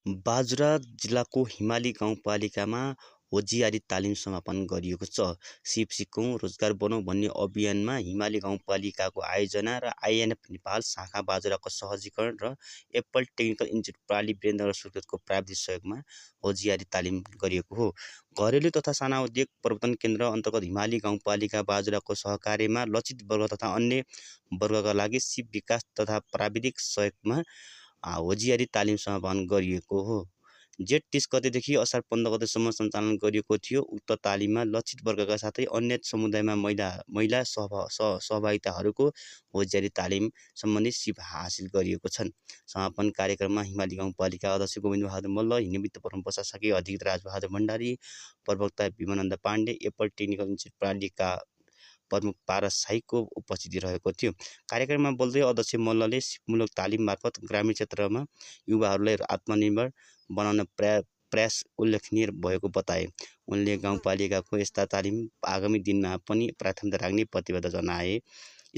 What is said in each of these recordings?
बाजुरा जिल्लाको हिमाली गाउँपालिकामा होजियारी तालिम समापन गरिएको छ। सिप सिकौँ रोजगार बनाऊ भन्ने अभियानमा हिमाली गाउँपालिकाको आयोजना र आइएनएफ नेपाल शाखा बाजुराको सहजीकरण र एप्पल टेक्निकल इन्स्टिच्युट प्रालि वीरेन्द्र सुर्खेतको प्राविधिक सहयोगमा होजियारी तालिम गरिएको हो। घरेलु तथा साना उद्योग प्रवर्तन केन्द्र अन्तर्गत हिमाली गाउँपालिका बाजुराको सहकार्यमा लक्षित वर्ग तथा अन्य वर्गका लागि सिप विकास तथा प्राविधिक सहयोगमा होजियारी तालिम समापन गरिएको हो। जेठ 30 गतेदेखि असार 15 गतेसम्म सञ्चालन गरिएको थियो। उक्त तालिममा लक्षित वर्गका साथै अन्य समुदायमा महिला सहभागिताहरूको होजियारी तालिम सम्बन्धी सिप हासिल गरिएको छन्। समापन कार्यक्रममा हिमाली गाउँपालिका अध्यक्ष गोविन्द बहादुर मल्ल, निमित्त प्रमुख प्रशासकीय अधिकृत राजबहादुर भण्डारी, प्रवक्ता विमानन्द पाण्डे, एप्पल टेक्निकल इन्स्टिच्युट प्रालिका प्रमुख पारस शाहीको उपस्थिति रहेको थियो। कार्यक्रममा बोल्दै अध्यक्ष मल्लले सिपमूलक तालिम मार्फत ग्रामीण क्षेत्रमा युवाहरूलाई आत्मनिर्भर बनाउन प्रयास उल्लेखनीय भएको बताए। उनले गाउँपालिकाको यस्ता तालिम आगामी दिनमा पनि प्राथमिकता राख्ने प्रतिबद्धता जनाए।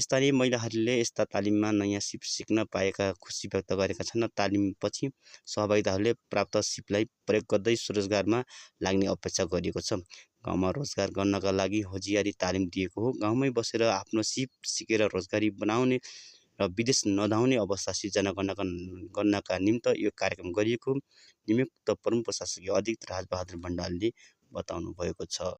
स्थानीय महिलाहरूले यस्ता तालिममा नयाँ सिप सिक्न पाएका खुसी व्यक्त गरेका छन्। तालिमपछि सहभागिताहरूले प्राप्त सिपलाई प्रयोग गर्दै स्वरोजगारमा लाग्ने अपेक्षा गरिएको छ। गाउँमा रोजगार गर्नका लागि होजियारी तालिम दिएको हो। गाउँमै बसेर आफ्नो सिप सिकेर रोजगारी बनाउने र विदेश नधाउने अवस्था सिर्जना गर्नका निम्ति यो कार्यक्रम गरिएको निमित्त प्रमुख प्रशासकीय अधिकृत राजबहादुर भण्डारीले बताउनु भएको छ।